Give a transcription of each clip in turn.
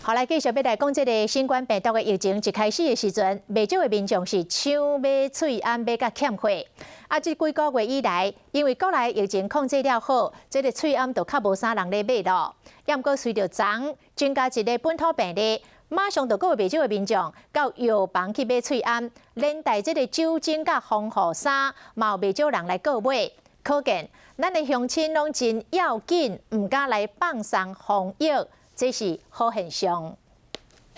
好，來繼續欲來講這个新冠病毒的疫情，一開始的時陣，袂少的民眾是搶買喙罨買甲欠貨。啊，這幾個月以來，因為國內疫情控制了好，這个喙罨就較無啥人咧買囉。也毋過隨著昨增加一个本土病例，馬上就閣有袂少的民眾到藥房去買喙罨，連帶這个酒精佮防護衫，嘛有袂少人來購買。可見咱的鄉親攏真要緊，毋敢來放鬆防疫。這是好現象。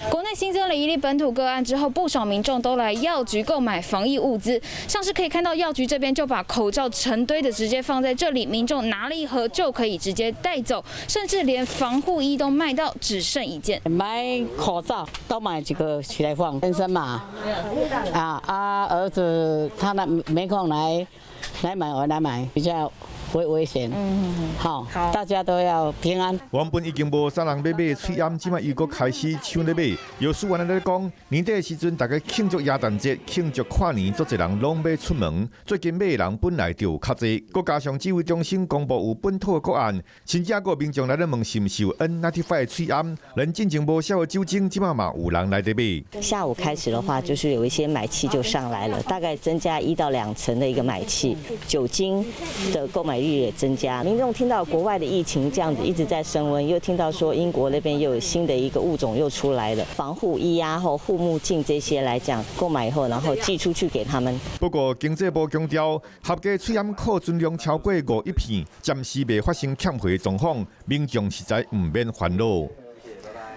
國內新增了一例本土個案之後，不少民眾都來藥局購買防疫物資。像是可以看到藥局這邊就把口罩成堆的直接放在這裡，民眾拿了一盒就可以直接帶走，甚至連防護衣都賣到只剩一件。買口罩都買幾個起來放，先生嘛，啊，兒子他那沒空來買，我來買比較會危險。好，大家都要平安。原本已經無啥人欲買喙罨，這馬又閣開始搶咧買。藥師原來咧講，年底的時陣，大家慶祝耶誕節、慶祝跨年，足濟人攏欲出門。最近買的人本來就有較濟，閣加上指揮中心公布有本土的個案，甚至閣有民眾來咧問是毋是有 N95 的喙罨，連進前無銷的酒精，這馬嘛有人來佇買。下午開始的話，就是有一些買氣就上來了，大概增加1到2成的一個買氣，酒精的購買率也增加。民眾聽到國外的疫情這樣子一直在升溫，又聽到說英國那邊又有新的一個物種又出來了，防護衣啊或護目鏡這些來講，購買以後然後寄出去給他們。不過經濟部強調，合計喙罨庫存量超過5億片，暫時未發生欠貨狀況，民眾實在毋免煩惱。